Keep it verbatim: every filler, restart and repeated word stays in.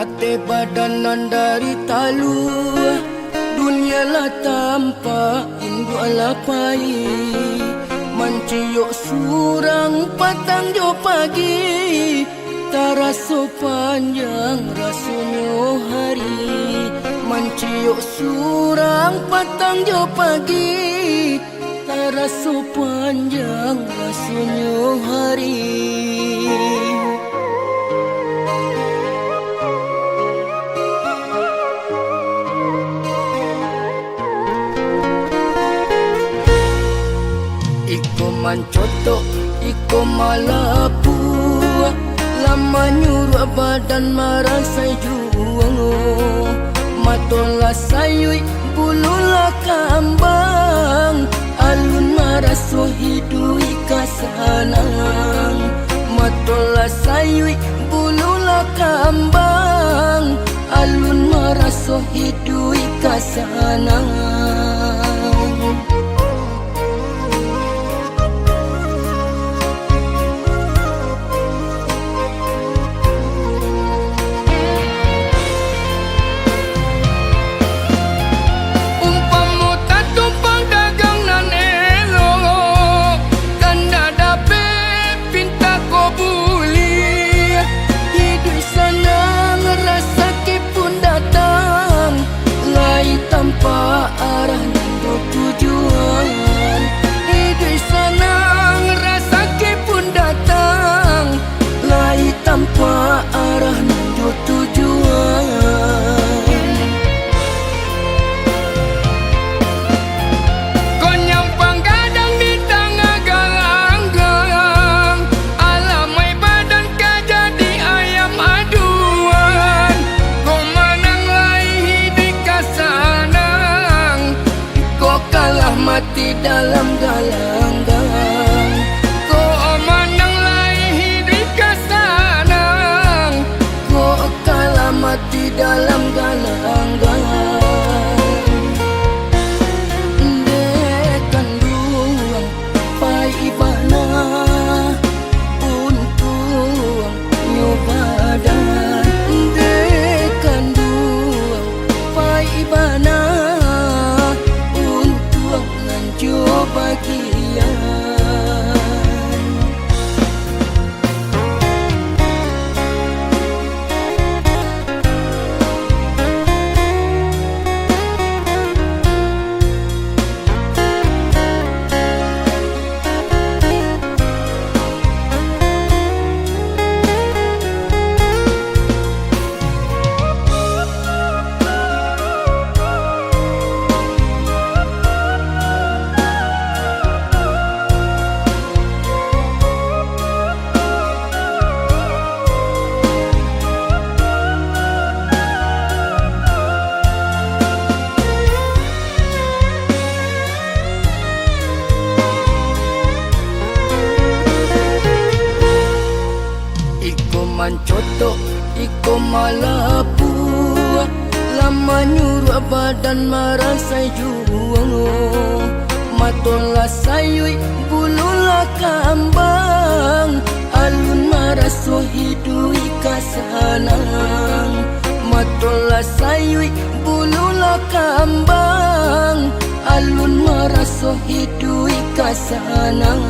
Ateh badan nan dari taluah, dunia lah tampak, induak lah pai. Manciok surang patang jo pagi, taraso panjang rasonyo hari. Manciok surang patang jo pagi, taraso panjang rasonyo hari. Iko mancotok, iko malapuak, lah manyuruak badan marasai juo. Mato lah sayuik, bulu lah kambang, alun maraso hiduik ka sanang. Mato lah sayuik, bulu lah kambang, alun maraso hiduik ka sanang. Umpamo tatumpang dagang nan elok, tanda dapek pinta ko buliah. Hiduik sanang, rasaki pun datang, lai tampak arah nan jo tujuan. Hiduik sanang, rasaki pun datang, lai tampak arah nan jo tujuan. Ko nyampang gadang di tangah galanggang, alamai badan ka jadi ayam aduan. Ko manang lai hiduik ka sanang, ko kalah mati dalam galanggang. Ko manang lai hiduik ka sanang, ko kalah mati dalam galanggang. Dek kanduang, pai bana untuang nyo badan. Dek kanduang, pai bana untuang nan jo bagian. Iko mancotok, iko malapuak, lah manyuruak badan marasai juo. Mato lah sayuik, bulu lah kambang, alun maraso hiduik ka sanang. Mato lah sayuik, bulu lah kambang, alun maraso hiduik ka sanang.